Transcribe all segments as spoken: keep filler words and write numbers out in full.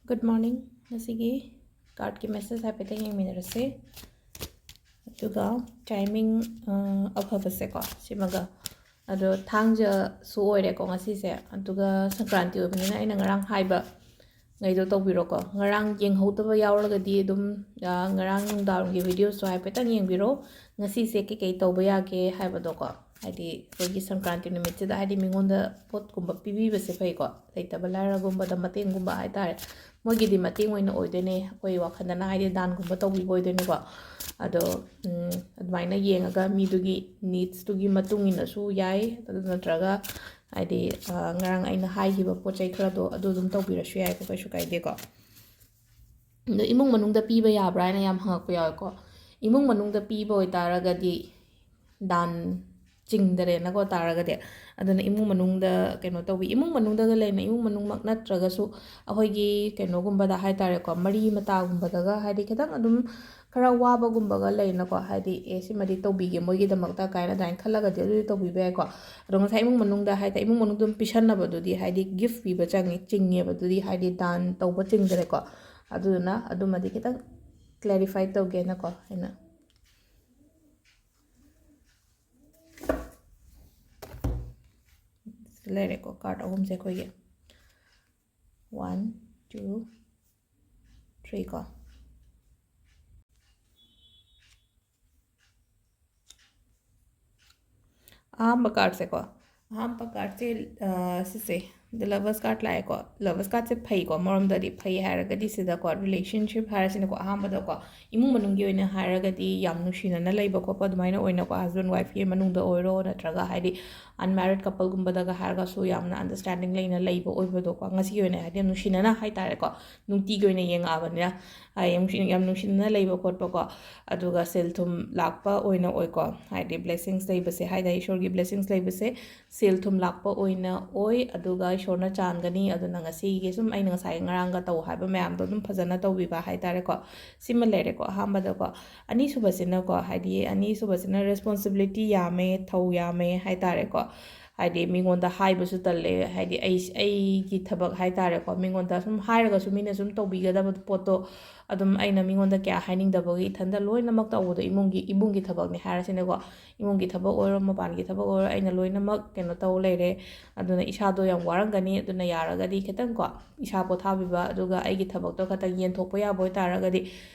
Good morning. ꯉꯁꯤꯒꯤ cardꯀꯤ message ꯍꯥꯏꯐꯦꯠꯇꯪ ꯌꯦꯡꯃꯤꯟꯅꯔꯁꯦ꯫ ꯑꯗꯨꯒ timing, ꯑ, ꯑꯐꯕꯁꯦꯀꯣ, ꯁꯤꯃꯒ꯫ ꯑꯗꯣ ꯊꯥꯡꯖꯁꯨ ꯑꯣꯏꯔꯦꯀꯣ ꯉꯁꯤꯁꯦ, ꯑꯗꯨꯒ ꯁꯪꯀ꯭ꯔꯥꯟꯇꯤ ꯑꯣꯏꯕꯅꯤꯅ ꯑꯩꯅ ꯉꯔꯥꯡ ꯍꯥꯏꯕ ꯉꯩꯗꯣ ꯇꯧꯕꯤꯔꯣꯀꯣ꯫ ꯉꯔꯥꯡ ꯌꯦꯡꯍꯧꯗꯕ ꯌꯥꯎꯔꯒꯗꯤ ꯑꯗꯨꯝ, ꯑ, ꯉꯔꯥꯡ ꯅꯨꯡꯗꯥꯡꯒꯤ videoꯁꯨ ꯍꯥꯏꯐꯦꯠꯇꯪ ꯌꯦꯡꯕꯤꯔꯣ꯫ ꯉꯁꯤꯁꯦ ꯀꯩꯀꯩ ꯇꯧꯕ ꯌꯥꯒꯦ ꯍꯥꯏꯕꯗꯣꯀꯣ꯫ ꯍꯥꯏꯗꯤ ꯑꯩꯈꯣꯏꯒꯤ ꯁꯪꯀ꯭ꯔꯥꯟꯇꯤ ꯅꯨꯃꯤꯠꯁꯤꯗ ꯍꯥꯏꯗꯤ ꯃꯤꯉꯣꯟꯗ ꯄꯣꯠꯀꯨꯝꯕ ꯄꯤꯕꯤꯕꯁꯦ ꯐꯩꯀꯣ꯫ ꯂꯩꯇꯕ ꯂꯥꯏꯔꯒꯨꯝꯕꯗ ꯃꯇꯦꯡꯒꯨꯝꯕ ꯍꯥꯏꯇꯥꯔꯦ꯫ ꯃꯣꯏꯒꯤꯗꯤ ꯃꯇꯦꯡ ꯑꯣꯏꯅ ꯑꯣꯏꯗꯣꯏꯅꯦ꯫ ꯑꯩꯈꯣꯏ ꯋꯥꯈꯜꯗꯅ ꯍꯥꯏꯗꯤ ꯗꯥꯟꯒꯨꯝꯕ ꯇꯧꯕꯤꯕ ꯑꯣꯏꯗꯣꯏꯅꯦꯀꯣ꯫ ꯑꯗꯣ, ꯎꯝ, ꯑꯗꯨꯃꯥꯏꯅ ꯌꯦꯡꯉꯒ ꯃꯤꯗꯨꯒꯤ needsꯇꯨꯒꯤ ꯃꯇꯨꯡ ꯏꯟꯅꯁꯨ ꯌꯥꯏ꯫ ꯑꯗꯨ ꯅꯠꯇ꯭ꯔꯒ ꯍꯥꯏꯗꯤ, ꯑ, ꯉꯔꯥꯡ ꯑꯩꯅ ꯍꯥꯏꯈꯤꯕ ꯄꯣꯠ ꯆꯩ ꯈꯔꯗꯣ ꯑꯗꯨ ꯑꯗꯨꯝ ꯇꯧꯕꯤꯔꯁꯨ ꯌꯥꯏꯀꯣ, ꯀꯩꯁꯨ ꯀꯥꯏꯗꯦꯀꯣ꯫ ꯑꯗꯣ ꯏꯃꯨꯡ ꯃꯅꯨꯡꯗ ꯄꯤꯕ ꯌꯥꯕ꯭ꯔꯥ ꯍꯥꯏꯅ ꯌꯥꯝ ꯍꯪꯉꯛꯄ ꯌꯥꯎꯋꯦꯀꯣ꯫ ꯏꯃꯨꯡ ꯃꯅꯨꯡꯗ ꯄꯤꯕ ꯑꯣꯏꯇꯥꯔꯒꯗꯤ ꯗꯥꯟ ꯆꯤꯡꯗꯔꯦꯅꯀꯣ ꯇꯥꯔꯒꯗꯤ꯫ ꯑꯗꯨꯅ ꯏꯃꯨꯡ ꯃꯅꯨꯡꯗ ꯀꯩꯅꯣ ꯇꯧꯕꯤ, ꯏꯃꯨꯡ ꯃꯅꯨꯡꯗꯒ ꯂꯩꯅ, ꯏꯃꯨꯡ ꯃꯅꯨꯡꯃꯛ ꯅꯠꯇ꯭ꯔꯒꯁꯨ ꯑꯩꯈꯣꯏꯒꯤ ꯀꯩꯅꯣꯒꯨꯝꯕꯗ ꯍꯥꯏꯇꯥꯔꯦꯀꯣ, ꯃꯔꯤ ꯃꯇꯥꯒꯨꯝꯕꯗꯒ ꯍꯥꯏꯗꯤ ꯈꯤꯇꯪ ꯑꯗꯨꯝ ꯈꯔ ꯋꯥꯕꯒꯨꯝꯕꯒ ꯂꯩꯅꯀꯣ, ꯍꯥꯏꯗꯤ "ꯑꯦ, ꯁꯤꯃꯗꯤ ꯇꯧꯕꯤꯒꯦ ꯃꯣꯏꯒꯤꯗꯃꯛꯇ" ꯀꯥꯏꯅ ꯑꯗꯨꯃꯥꯏꯅ ꯈꯜꯂꯒꯗꯤ ꯑꯗꯨꯗꯤ ꯇꯧꯕꯤꯕ ꯌꯥꯏꯀꯣ꯫ ꯑꯗꯣ ꯉꯁꯥꯏ ꯏꯃꯨꯡ ꯃꯅꯨꯡꯗ ꯍꯥꯏꯇꯥꯔꯦ, ꯏꯃꯨꯡ ꯃꯅꯨꯡꯗ ꯑꯗꯨꯝ ꯄꯤꯁꯟꯅꯕꯗꯨꯗꯤ ꯍꯥꯏꯗꯤ gift ꯄꯤꯕ ꯆꯪꯉꯤ, ꯆꯤꯡꯉꯦꯕ, ꯑꯗꯨꯗꯤ ꯍꯥꯏꯗꯤ ꯗꯥꯟ ꯇꯧꯕ ꯆꯤꯡꯗ꯭ꯔꯦꯀꯣ꯫ ꯑꯗꯨꯗꯨꯅ ꯑꯗꯨꯃꯗꯤ ꯈꯤꯇꯪ clarify ꯇꯧꯒꯦꯅꯀꯣ ꯑꯩꯅ꯫ ꯁꯤ ꯂꯩꯔꯦꯀꯣ, card ꯑꯍꯨꯝꯁꯦ ꯑꯩꯈꯣꯏꯒꯤ꯫ One, two, three ꯀꯣ꯫ ꯑꯍꯥꯟꯕ cardꯁꯦꯀꯣ, ꯑꯍꯥꯟꯕ cardꯁꯦ, ꯑ, ꯁꯤꯁꯦ, The Lovers card ꯂꯥꯛꯑꯦꯀꯣ꯫ Lovers cardꯁꯦ ꯐꯩꯀꯣ, ꯑꯃꯔꯣꯝꯗꯗꯤ ꯐꯩ ꯍꯥꯏꯔꯒꯗꯤ ꯁꯤꯗꯀꯣ, relationship ꯍꯥꯏꯔꯁꯤꯅꯀꯣ, ꯑꯍꯥꯟꯕꯗꯀꯣ, ꯏꯃꯨꯡ ꯃꯅꯨꯡꯒꯤ ꯑꯣꯏꯅ ꯍꯥꯏꯔꯒꯗꯤ ꯌꯥꯝ ꯅꯨꯡꯁꯤꯅꯅ ꯂꯩꯕ ꯈꯣꯠꯄ ꯑꯗꯨꯃꯥꯏꯅ ꯑꯣꯏꯅꯀꯣ, husband wifeꯀꯤ ꯃꯅꯨꯡꯗ ꯑꯣꯏꯔꯣ, ꯅꯠꯇ꯭ꯔꯒ ꯍꯥꯏꯗꯤ unmarried coupleꯒꯨꯝꯕꯗꯒ ꯍꯥꯏꯔꯒꯁꯨ ꯌꯥꯝꯅ understanding ꯂꯩꯅ ꯂꯩꯕ ꯑꯣꯏꯕꯗꯣꯀꯣ, ꯉꯁꯤꯒꯤ ꯑꯣꯏꯅ ꯍꯥꯏꯗꯤ ꯌꯥꯝ ꯅꯨꯡꯁꯤꯅꯅ ꯍꯥꯏꯇꯥꯔꯦꯀꯣ, ꯅꯨꯡꯇꯤꯒꯤ ꯑꯣꯏꯅ ꯌꯦꯡꯉꯛꯑꯕꯅꯤꯅ, ꯍꯥꯏꯗꯤ ꯌꯥꯝ ꯅꯨꯡꯁꯤ-, ꯌꯥꯝ ꯅꯨꯡꯁꯤꯅꯅ ꯂꯩꯕ ꯈꯣꯠꯄꯀꯣ, ꯑꯗꯨꯒ ꯁꯦꯜ ꯊꯨꯝ ꯂꯥꯛꯄ ꯑꯣꯏꯅ ꯑꯣꯏꯀꯣ, ꯍꯥꯏꯗꯤ blessings ꯂꯩꯕꯁꯦ ꯍꯥꯏꯇꯥꯔꯦ, ꯏꯁꯣꯔꯒꯤ blessings ꯂꯩꯕꯁꯦ, ꯁꯦꯜ ꯊꯨꯝ ꯂꯥꯛꯄ ꯑꯣꯏꯅ ꯑꯣꯏ, ꯑꯗꯨꯒ ꯏꯁꯣꯔꯅ ꯆꯥꯟꯒꯅꯤ꯫ ꯑꯗꯨꯅ ꯉꯁꯤꯒꯤ ꯁꯨꯝ ꯑꯩꯅ ꯉꯁꯥꯏ ꯉꯔꯥꯡꯒ ꯇꯧ ꯍꯥꯏꯕ ꯃꯌꯥꯝꯗꯣ ꯑꯗꯨꯝ ꯐꯖꯅ ꯇꯧꯕꯤꯕ ꯍꯥꯏꯇꯥꯔꯦꯀꯣ꯫ ꯁꯤꯃ ꯂꯩꯔꯦꯀꯣ ꯑꯍꯥꯟꯕꯗꯀꯣ꯫ ꯑꯅꯤꯁꯨꯕꯁꯤꯅꯀꯣ, ꯍꯥꯏꯗꯤ ꯑꯅꯤꯁꯨꯕꯁꯤꯅ responsibility ꯌꯥꯝꯃꯦ, ꯊꯧ ꯌꯥꯝꯃꯦ ꯍꯥꯏꯇꯥꯔꯦꯀꯣ꯫ ꯍꯥꯏꯗꯤ ꯃꯤꯉꯣꯟꯗ ꯍꯥꯏꯕꯁꯨ ꯇꯜꯂꯦ꯫ ꯍꯥꯏꯗꯤ ꯑꯩ, ꯑꯩꯒꯤ ꯊꯕꯛ ꯍꯥꯏ ꯇꯥꯔꯦꯀꯣ, ꯃꯤꯉꯣꯟꯗ ꯁꯨꯝ ꯍꯥꯏꯔꯒꯁꯨ ꯃꯤꯅ ꯁꯨꯝ ꯇꯧꯕꯤꯒꯗꯕ ꯄꯣꯠꯇꯣ ꯑꯗꯨꯝ ꯑꯩꯅ ꯃꯤꯉꯣꯟꯗ ꯀꯌꯥ ꯍꯥꯏꯅꯤꯡꯗꯕꯒꯤ ꯏꯊꯟꯇ ꯂꯣꯏꯅꯃꯛ ꯇꯧꯕꯗꯣ, ꯏꯃꯨꯡꯒꯤ, ꯏꯃꯨꯡꯒꯤ ꯊꯕꯛꯅꯤ ꯍꯥꯏꯔꯁꯤꯅꯦꯀꯣ, ꯏꯃꯨꯡꯒꯤ ꯊꯕꯛ ꯑꯣꯏꯔꯣ, ꯃꯄꯥꯟꯒꯤ ꯊꯕꯛ ꯑꯣꯏꯔꯣ, ꯑꯩꯅ ꯂꯣꯏꯅꯃꯛ ꯀꯩꯅꯣ ꯇꯧ ꯂꯩꯔꯦ꯫ ꯑꯗꯨꯅ ꯏꯁꯥꯗꯣ ꯌꯥꯝ ꯋꯥꯔꯝꯒꯅꯤ꯫ ꯑꯗꯨꯅ ꯌꯥꯔꯒꯗꯤ ꯈꯤꯇꯪꯀꯣ ꯏꯁꯥ ꯄꯣꯊꯥꯕꯤꯕ, ꯑꯗꯨꯒ ꯑꯩꯒꯤ ꯊꯕꯛꯇꯣ ꯈꯛꯇꯪ ꯌꯦꯟꯊꯣꯛꯄ ꯌꯥꯕ ꯑꯣꯏꯇꯥꯔꯒꯗꯤ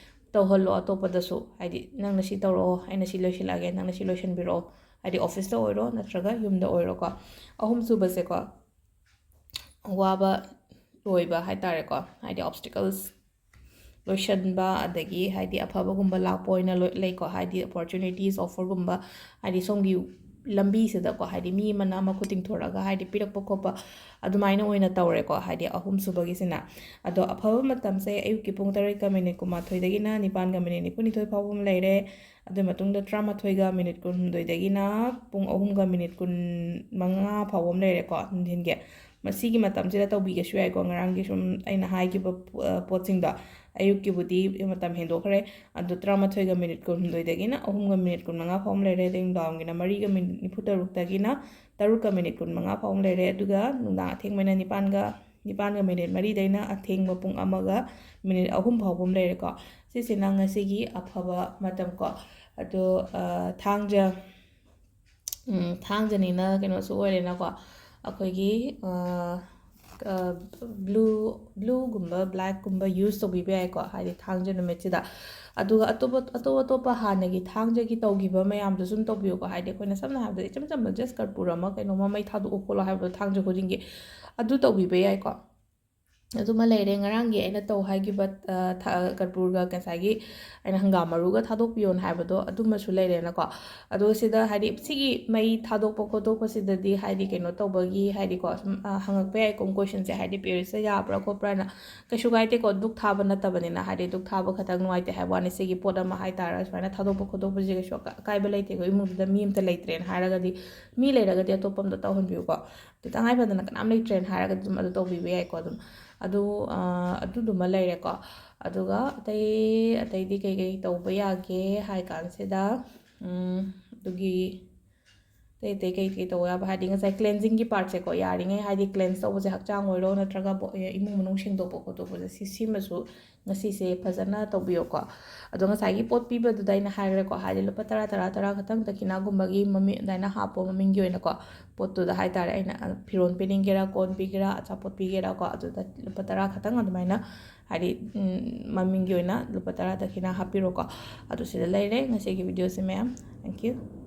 ꯇꯧꯍꯜꯂꯣ ꯑꯇꯣꯞꯄꯗꯁꯨ꯫ ꯍꯥꯏꯗꯤ ꯅꯪꯅ ꯁꯤ ꯇꯧꯔꯛꯑꯣ, ꯑꯩꯅ ꯁꯤ ꯂꯣꯏꯁꯤꯜꯂꯛꯑꯒꯦ, ꯅꯪꯅ ꯁꯤ ꯂꯣꯏꯁꯤꯟꯕꯤꯔꯛꯑꯣ꯫ ꯍꯥꯏꯗꯤ ꯑꯣꯐꯤꯁꯇ ꯑꯣꯏꯔꯣ ꯅꯠꯇ꯭ꯔꯒ ꯌꯨꯝꯗ ꯑꯣꯏꯔꯣꯀꯣ꯫ ꯑꯍꯨꯝꯁꯨꯕꯁꯦꯀꯣ, ꯋꯥꯕ ꯂꯣꯏꯕ ꯍꯥꯏ ꯇꯥꯔꯦꯀꯣ꯫ ꯍꯥꯏꯗꯤ ꯑꯣꯕꯁꯇꯤꯀꯜꯁ ꯂꯣꯏꯁꯤꯟꯕ, ꯑꯗꯒꯤ ꯍꯥꯏꯗꯤ ꯑꯐꯕꯒꯨꯝꯕ ꯂꯥꯛꯄ ꯑꯣꯏꯅ ꯂꯣꯏ-, ꯂꯩꯀꯣ꯫ ꯍꯥꯏꯗꯤ ꯑꯣꯄꯣꯔꯆꯨꯅꯤꯇꯤꯁ, ꯑꯣꯐꯔꯒꯨꯝꯕ, ꯍꯥꯏꯗꯤ ꯁꯣꯝꯒꯤ ꯂꯝꯕꯤꯁꯤꯗꯀꯣ, ꯍꯥꯏꯗꯤ ꯃꯤ ꯑꯃꯅ ꯃꯈꯨꯠ ꯇꯤꯡꯊꯣꯔꯛꯑꯒ ꯍꯥꯏꯗꯤ ꯄꯤꯔꯛꯄ ꯈꯣꯠꯄ ꯑꯗꯨꯃꯥꯏꯅ ꯑꯣꯏꯅ ꯇꯧꯔꯦꯀꯣ꯫ ꯍꯥꯏꯗꯤ ꯑꯍꯨꯝꯁꯨꯕꯒꯤꯁꯤꯅ꯫ ꯑꯗꯣ ꯑꯐꯕ ꯃꯇꯝꯁꯦ ꯑꯌꯨꯛꯀꯤ ꯄꯨꯡ ꯇꯔꯦꯠꯀ ꯃꯤꯅꯤꯠ ꯀꯨꯟꯃꯥꯊꯣꯏꯗꯒꯤꯅ ꯅꯤꯄꯥꯟꯒ ꯃꯤꯅꯤꯠ ꯅꯤꯐꯨꯅꯤꯊꯣꯏ ꯐꯥꯎꯕ ꯑꯃ ꯂꯩꯔꯦ꯫ ꯑꯗꯨꯒꯤ ꯃꯇꯨꯡꯗ ꯇꯔꯥꯃꯥꯊꯣꯏꯒ ꯃꯤꯅꯤꯠ ꯀꯨꯟꯍꯨꯝꯗꯣꯏꯗꯒꯤꯅ ꯄꯨꯡ ꯑꯍꯨꯝꯒ ꯃꯤꯅꯤꯠ ꯀꯨꯟꯃꯉꯥ ꯐꯥꯎꯕ ꯑꯃ ꯂꯩꯔꯦꯀꯣ, ꯅꯨꯡꯊꯤꯟꯒꯤ꯫ ꯃꯁꯤꯒꯤ ꯃꯇꯝꯁꯤꯗ ꯇꯧꯕꯤꯒꯦꯁꯨ ꯌꯥꯏꯀꯣ, ꯉꯔꯥꯡꯒꯤ ꯁꯨꯝ ꯑꯩꯅ ꯍꯥꯏꯈꯤꯕ ꯄꯣ-, ꯑ, ꯄꯣꯠꯁꯤꯡꯗꯣ꯫ ꯑꯌꯨꯛꯀꯤꯕꯨꯗꯤ ꯃꯇꯝ ꯍꯦꯟꯗꯣꯛꯈ꯭ꯔꯦ꯫ ꯑꯗꯣ ꯇꯔꯥꯃꯥꯊꯣꯏꯒ ꯃꯤꯅꯤꯠ ꯀꯨꯟꯍꯨꯝꯗꯣꯏꯗꯒꯤꯅ ꯑꯍꯨꯝꯒ ꯃꯤꯅꯤꯠ ꯀꯨꯟꯃꯉꯥ ꯐꯥꯎꯕ ꯑꯃ ꯂꯩꯔꯦ꯫ ꯑꯗꯩ ꯅꯨꯡꯗꯥꯡꯋꯥꯏꯔꯝꯒꯤꯅ ꯃꯔꯤꯒ ꯃꯤꯅꯤꯠ ꯅꯤꯐꯨꯇꯔꯨꯛꯇꯒꯤꯅ ꯇꯔꯨꯛꯀ ꯃꯤꯅꯤꯠ ꯀꯨꯟꯃꯉꯥ ꯐꯥꯎꯕ ꯑꯃ ꯂꯩꯔꯦ꯫ ꯑꯗꯨꯒ ꯅꯨꯡꯗꯥꯡ ꯑꯊꯦꯡꯕꯅ ꯅꯤꯄꯥꯟꯒ, ꯅꯤꯄꯥꯟꯒ ꯃꯤꯅꯤꯠ ꯃꯔꯤꯗꯩꯅ ꯑꯊꯦꯡꯕ ꯄꯨꯡ ꯑꯃꯒ ꯃꯤꯅꯤꯠ ꯑꯍꯨꯝ ꯐꯥꯎꯕ ꯑꯃ ꯂꯩꯔꯦꯀꯣ꯫ ꯁꯤꯁꯤꯅ ꯉꯁꯤꯒꯤ ꯑꯐꯕ ꯃꯇꯝ ꯀꯣ꯫ ꯑꯗꯣ, ꯑ, ꯊꯥꯡꯖ, ꯎꯝ, ꯊꯥꯡꯖꯅꯤꯅ ꯀꯩꯅꯣꯁꯨ ꯑꯣꯏꯔꯦꯅꯀꯣ꯫ ꯑꯩꯈꯣꯏꯒꯤ, ꯑ, ꯑ, ꯕ꯭ꯂꯨ, ꯕ꯭ꯂꯨꯒꯨꯝꯕ, ꯕ꯭ꯂꯦꯛꯀꯨꯝꯕ ꯌꯨꯁ ꯇꯧꯕꯤꯕ ꯌꯥꯏꯀꯣ, ꯍꯥꯏꯗꯤ ꯊꯥꯡꯖ ꯅꯨꯃꯤꯠꯁꯤꯗ꯫ ꯑꯗꯨꯒ ꯑꯇꯣꯞꯄ, ꯑꯇꯣꯞ ꯑꯇꯣꯞꯄ ꯍꯥꯟꯅꯒꯤ ꯊꯥꯡꯖꯒꯤ ꯇꯧꯈꯤꯕ ꯃꯌꯥꯝꯗꯨꯁꯨ ꯑꯗꯨꯝ ꯇꯧꯕꯤꯌꯨꯀꯣ꯫ ꯍꯥꯏꯗꯤ ꯑꯩꯈꯣꯏꯅ ꯁꯝꯅ ꯍꯥꯏꯔꯕꯗ ꯏꯆꯝ ꯆꯝꯕ just ꯀꯔꯄꯨꯔ ꯑꯃ, ꯀꯩꯅꯣꯝꯃ ꯃꯩ ꯊꯥꯗꯣꯛꯑꯣ ꯈꯣꯠꯂꯣ ꯍꯥꯏꯕꯗꯣ ꯊꯥꯡꯖ ꯈꯨꯗꯤꯡꯒꯤ ꯑꯗꯨ ꯇꯧꯕꯤꯕ ꯌꯥꯏꯀꯣ꯫ ꯑꯗꯨꯃ ꯂꯩꯔꯦ꯫ ꯉꯔꯥꯡꯒꯤ ꯑꯩꯅ ꯇꯧ ꯍꯥꯏꯈꯤꯕ, ꯑ, ꯊ-, ꯀꯔꯄꯨꯔꯒ ꯉꯁꯥꯏꯒꯤ ꯑꯩꯅ ꯍꯪꯒꯥꯝ ꯃꯔꯨꯒ ꯊꯥꯗꯣꯛꯄꯤꯌꯣꯅ ꯍꯥꯏꯕꯗꯣ ꯑꯗꯨꯃꯁꯨ ꯂꯩꯔꯦꯅꯀꯣ꯫ ꯑꯗꯣ ꯁꯤꯗ ꯍꯥꯏꯗꯤ ꯁꯤꯒꯤ ꯃꯩ ꯊꯥꯗꯣꯛꯄ ꯈꯣꯠꯇꯣꯛꯄꯁꯤꯗꯗꯤ ꯍꯥꯏꯗꯤ ꯀꯩꯅꯣ ꯇꯧꯕꯒꯤ ꯍꯥꯏꯗꯤꯀꯣ, ꯁꯨꯝ, ꯑ, ꯍꯪꯉꯛꯄ ꯌꯥꯏꯀꯣ ꯀꯣꯏꯁꯟꯁꯦ, ꯍꯥꯏꯗꯤ ꯄꯤꯔꯤꯌꯠꯁꯦ ꯌꯥꯕ꯭ꯔꯥ ꯈꯣꯠꯄ꯭ꯔꯥꯅ꯫ ꯀꯩꯁꯨ ꯀꯥꯏꯗꯦꯀꯣ, ꯗꯨꯛ ꯊꯥꯕ ꯅꯠꯇꯕꯅꯤꯅ, ꯍꯥꯏꯗꯤ ꯗꯨꯛ ꯊꯥꯕ ꯈꯛꯇꯪ ꯅꯨꯡꯉꯥꯏꯇꯦ ꯍꯥꯏꯕ ꯋꯥꯅꯤ꯫ ꯁꯤꯒꯤ ꯄꯣꯠ ꯑꯃ ꯍꯥꯏꯇꯥꯔꯦ, ꯁꯨꯃꯥꯏꯅ ꯊꯥꯗꯣꯛꯄ ꯈꯣꯠꯇꯣꯛꯄꯁꯦ ꯀꯩꯁꯨ ꯑꯀꯥ-, ꯑꯀꯥꯏꯕ ꯂꯩꯇꯦꯀꯣ꯫ ꯏꯃꯨꯡꯗꯨꯗ ꯃꯤ ꯑꯝꯇ ꯂꯩꯇ꯭ꯔꯦꯅ ꯍꯥꯏꯔꯒꯗꯤ, ꯃꯤ ꯂꯩꯔꯒꯗꯤ ꯑꯇꯣꯞꯄ ꯑꯝꯗ ꯇꯧꯍꯟꯕꯤꯌꯨꯀꯣ꯫ ꯑꯗꯨ ꯇꯉꯥꯏ ꯐꯗꯅ ꯀꯅꯥꯝ ꯂꯩꯇ꯭ꯔꯦꯅ ꯍꯥꯏꯔꯒꯗꯤ ꯑꯗꯨꯝ ꯑꯗꯨ ꯇꯧꯕꯤꯕ ꯌꯥꯏꯀꯣ꯫ ꯑꯗꯨꯝ ꯑꯗꯨ, ꯑ, ꯑꯗꯨꯗꯨꯃ ꯂꯩꯔꯦꯀꯣ꯫ ꯑꯗꯨꯒ ꯑꯇꯩ, ꯑꯇꯩꯗꯤ ꯀꯩꯀꯩ ꯇꯧꯕ ꯌꯥꯒꯦ ꯍꯥꯏ ꯀꯥꯟꯁꯤꯗ, ꯎꯝ, ꯑꯗꯨꯒꯤ ꯑꯇꯩ ꯑꯇꯩ ꯀꯩ ꯀꯩ ꯇꯧꯕ ꯌꯥꯕ, ꯍꯥꯏꯗꯤ ꯉꯁꯥꯏ cleansingꯒꯤ partꯁꯦꯀꯣ, ꯌꯥꯔꯤꯉꯩ ꯍꯥꯏꯗꯤ cleanse ꯇꯧꯕꯁꯦ ꯍꯛꯆꯥꯡ ꯑꯣꯏꯔꯣ ꯅꯠꯇ꯭ꯔꯒ ꯕꯣ-, ꯏꯃꯨꯡ ꯃꯅꯨꯡ ꯁꯦꯡꯗꯣꯛꯄ ꯈꯣꯠꯇꯣꯛꯄꯁꯦ, ꯁꯤ, ꯁꯤꯃꯁꯨ ꯉꯁꯤꯁꯦ ꯐꯖꯅ ꯇꯧꯕꯤꯌꯣꯀꯣ꯫ ꯑꯗꯣ ꯉꯁꯥꯏꯒꯤ ꯄꯣꯠ ꯄꯤꯕꯗꯨꯗ ꯑꯩꯅ ꯍꯥꯏꯈ꯭ꯔꯦꯀꯣ, ꯍꯥꯏꯗꯤ ꯂꯨꯄꯥ ꯇꯔꯥ, ꯇꯔꯥ, ꯇꯔꯥ ꯈꯛꯇꯪ ꯗꯈꯤꯅꯥꯒꯨꯝꯕꯒꯤ ꯃꯃꯤꯡ ꯑꯗꯨꯃꯥꯏꯅ ꯍꯥꯞꯄꯣ, ꯃꯃꯤꯡꯒꯤ ꯑꯣꯏꯅꯀꯣ꯫ ꯄꯣꯠꯇꯨꯗ ꯍꯥꯏꯇꯥꯔꯦ, ꯑꯩꯅ, ꯑ, ꯐꯤꯔꯣꯟ ꯄꯤꯅꯤꯡꯒꯦꯔꯥ, ꯀꯣꯟ ꯄꯤꯒꯦꯔꯥ, ꯑꯆꯥꯄꯣꯠ ꯄꯤꯒꯦꯔꯥꯀꯣ, ꯑꯗꯨꯗ ꯂꯨꯄꯥ ꯇꯔꯥ ꯈꯛꯇꯪ ꯑꯗꯨꯃꯥꯏꯅ, ꯍꯥꯏꯗꯤ, ꯎꯝ, ꯃꯃꯤꯡꯒꯤ ꯑꯣꯏꯅ ꯂꯨꯄꯥ ꯇꯔꯥ ꯗꯈꯤꯅꯥ ꯍꯥꯞꯄꯤꯔꯣꯀꯣ꯫ ꯑꯗꯨ ꯁꯤꯗ ꯂꯩꯔꯦ ꯉꯁꯤꯒꯤ videoꯁꯦ ꯃꯌꯥꯝ꯫ Thank you꯫